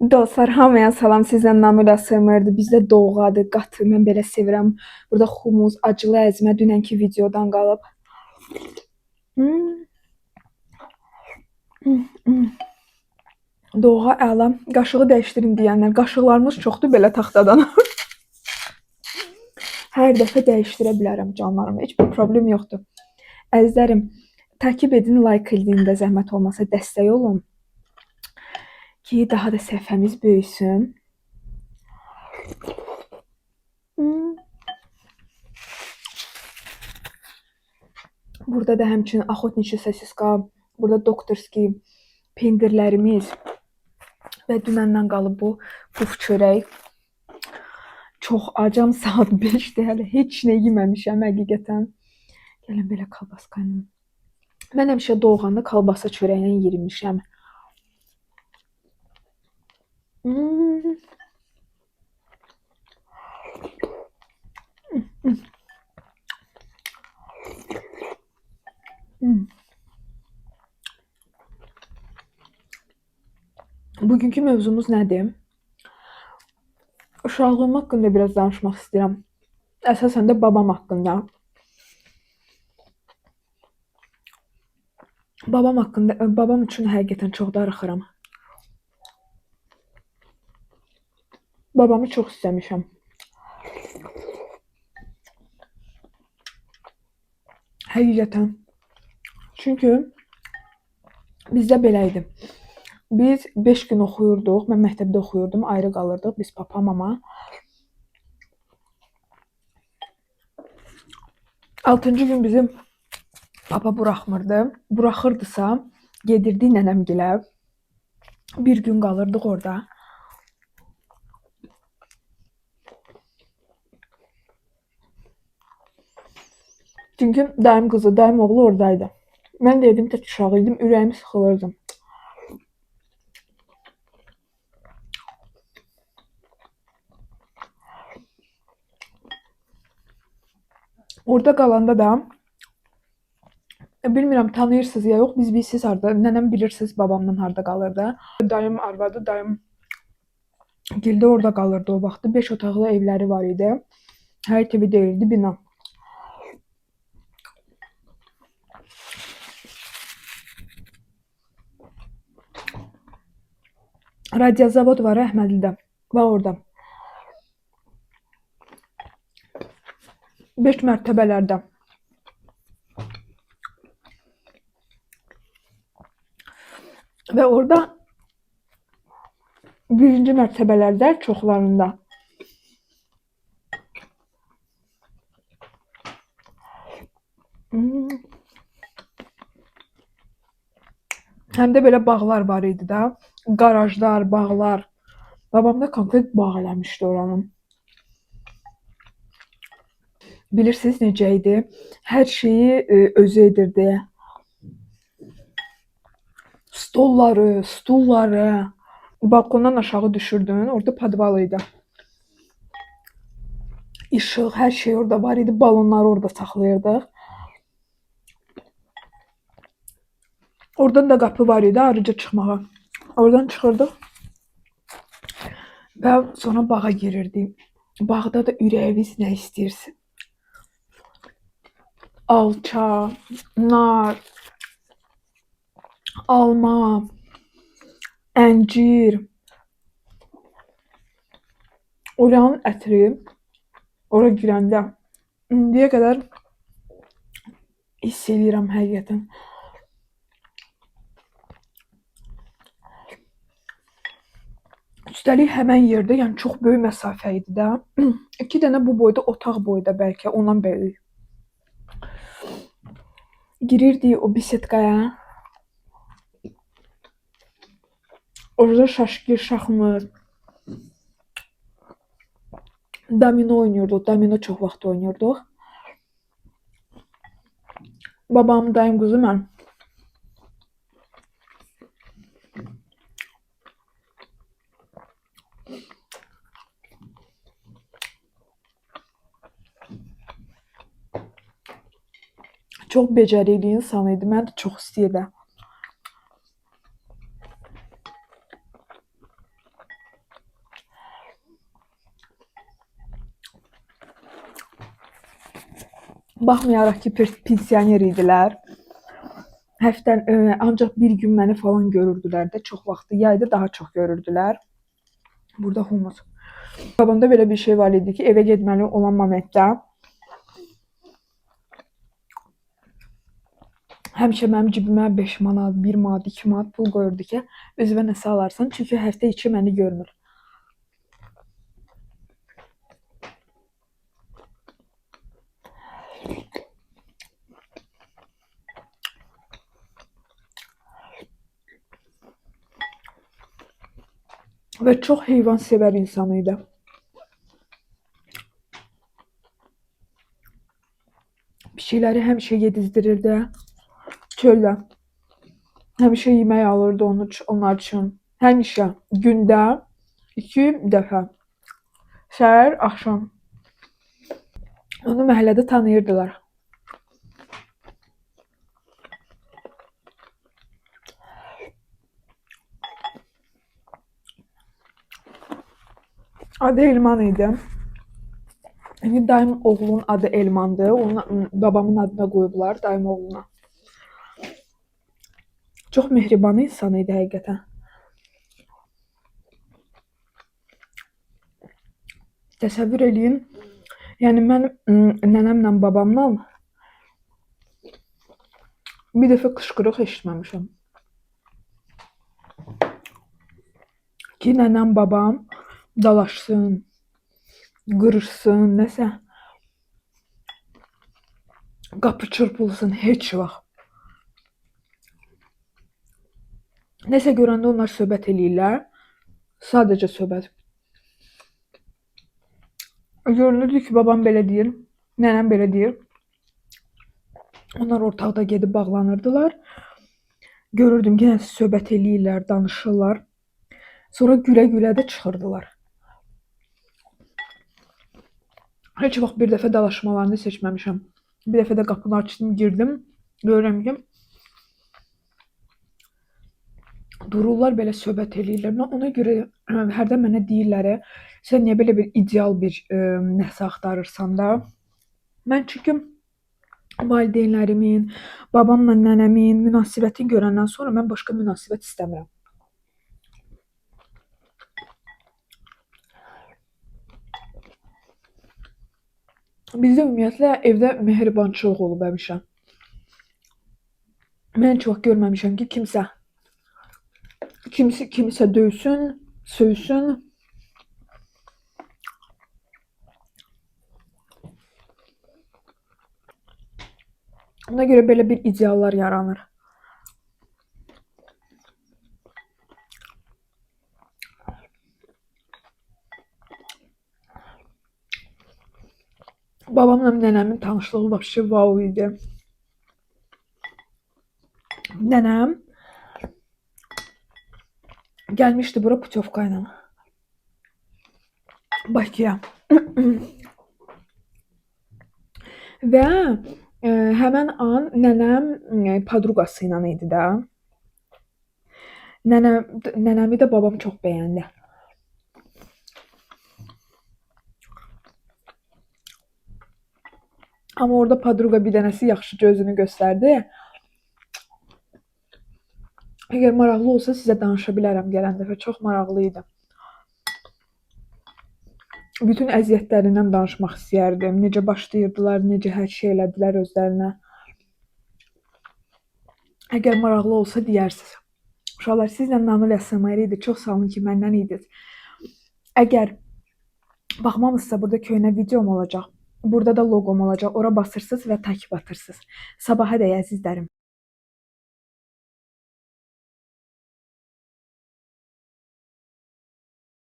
Dostlar, hamıya salam. Sizlə Namil ASMR-dir. Bizdə doğadır, qatı. Mən belə sevirəm. Burada hummus, acılı əzmə dünənki videodan qalıb. Hmm. Hmm, hmm. Doğğa əla. Qaşığı dəyişdirin deyənlər. Qaşıqlarımız çoxdur belə taxtadan. Hər dəfə dəyişdirə bilərəm canlarım. Heç bir problem yoxdur. Əzizlərim, takip edin, like edin də zəhmət olmasa dəstək olun ki daha da səhifəmiz böyüsün. Hmm. Burada da həmçinin axotniçi sosiska, burada doktorski pendirlərimiz və dünəndən qalıb bu puf çörək. Çox acam, saat 5-dir, hələ heç nə yeməmişəm həqiqətən. Gəlin belə kalbaska ilə. Mən həmişə doğanı kalbasa çörəyi ilə yemişəm. Hmm. Hmm. Bugünkü mövzumuz nədir? Uşaqlığım haqqında biraz danışmaq istəyirəm. Əsasən də babam haqqında. Babam haqqında, babam üçün həqiqətən çox darıxıram. Babamı çox istəmişəm. Həqiqətən. Çünki bizdə belə idi. Biz 5 gün oxuyurduq. Mən məktəbdə oxuyurdum, ayrı qalırdıq biz papa, mama. 6-cı gün bizim papa buraxmırdı. Buraxırdısa, gedirdik nənəmgilə. Bir gün qalırdıq orada. Çünki dayım qızı, dayım oğlu oradaydı. Mən də evin tək uşağı idim, ürəyim sıxılırdı. Orada qalanda da bilmirəm tanıyırsınız ya yox, biz bilsiz harda, nənəm bilirsiniz babamdan harda qalırdı. Dayım arvadı, dayım gildə orada qalırdı o vaxtı. 5 otaqlı evləri var idi. Həyət evi deyildi, bina. Radiozavod var Əhmədlidə. Və orada. 5 mərtəbələrdə. Və orada birinci mərtəbələrdə çoxlarında. Hmm. Həm də belə bağlar var idi də. Qarajlar, bağlar. Babam da konkret bağ eləmişdi oranın. Bilirsiniz necə idi? Hər şeyi özü edirdi. Stolları, stulları. Balkondan aşağı düşürdün, orada podval idi. İşıq, hər şey orada var idi. Balonları orada saxlayırdıq. Oradan da qapı var idi ayrıca çıxmağa. Oradan çıxırdıq və sonra bağa girirdik. Bağda da ürəyiniz nə istəyirsin? Alça, nar, alma, əncir. Oranın ətri ora girəndə indiyə qədər hiss eləyirəm həqiqətən. Üstəlik həmən yerdə, yəni çox böyük məsafə idi də. 2 dənə bu boyda otaq boyda bəlkə ondan böyük. Girirdik o bisetkaya. Orada şaşki, şaxmı, domino oynuyurduq. Domino çox vaxt oynuyurduq. Babam, dayım qızı mən. Çox becərikli insan idi. Məni də çox istəyirdi. Baxmayaraq ki, pensioner idilər. Həftən ancaq bir gün məni falan görürdülər də, çox vaxtı yayda daha çox görürdülər. Burada humus. Babamda belə bir şey var idi ki, evə getməli olan momentdə həmişə mənim cibimə 5 manat, 1 manat, 2 manat pul qoyurdu ki, özünə nəsə alarsan. Çünki həftə içi məni görmür. Və çox heyvan sevər insan idi. Pişikləri həmişə yedizdirirdi. Çöldə. Həmişə yemək alırdı onlar üçün. Həmişə gündə 2 dəfə. Səhər, axşam. Onu məhəllədə tanıyırdılar. Adı Elman idi. Yəni dayım oğlunun adı Elmandır. Onun babamın adına qoyublar dayım oğluna. Çox mehriban insan idi həqiqətən. Təsəvvür eləyin. Yəni mən nənəmlə babamla bir dəfə qışqırıq eşitməmişəm. Ki nənəm babam dalaşsın, qırışsın, nəsə qapı çırpılsın heç vaxt. Nəsə görəndə onlar söhbət eləyirlər. Sadəcə söhbət. Görünürdü ki, babam belə deyir, nənəm belə deyir. Onlar ortaqda gedib bağlanırdılar. Görürdüm ki, nəsə söhbət eləyirlər, danışırlar. Sonra gülə-gülə də çıxırdılar. Heç vaxt bir dəfə dalaşmalarını seçməmişəm. Bir dəfə də qapını açdım, girdim. Görürəm ki, dururlar belə söhbət eləyirlər. Mən ona görə hərdən mənə deyirlər, sən niyə belə bir ideal bir nəsə axtarırsan da? Mən çünki valideynlərimin, babamla nənəmin münasibətini görəndən sonra mən başqa münasibət istəmirəm. Bizdə ümumiyyətlə evdə mehribançılıq olub həmişə. Mən heç vaxt görməmişəm ki, kimsə kimisi kimisə döysün, söysün. Ona görə belə bir ideallar yaranır. Babamla nənəmin tanışlığı vəbşi vau idi. Nənəm gəlmişdi bura putyovka ilə. Bakıya. Və həmən an nənəm podruqası ilə idi də. Nənəmi də babam çox bəyəndi. Amma orada podruqa bir dənəsi yaxşıca özünü göstərdi. Əgər maraqlı olsa sizə danışa bilərəm gələn dəfə. Çox maraqlı idi. Bütün əziyyətlərindən danışmaq istəyərdim. Necə başlayırdılar, necə hər şey elədilər özlərinə. Əgər maraqlı olsa deyərsiniz. Uşaqlar, sizlə Nanul SMR idi. Çox sağ olun ki, məndən idiniz. Əgər baxmamısınızsa burada köhnə videom olacaq. Burada da loqom olacaq. Ora basırsınız və takip atırsınız. Sabaha dək əzizlərim.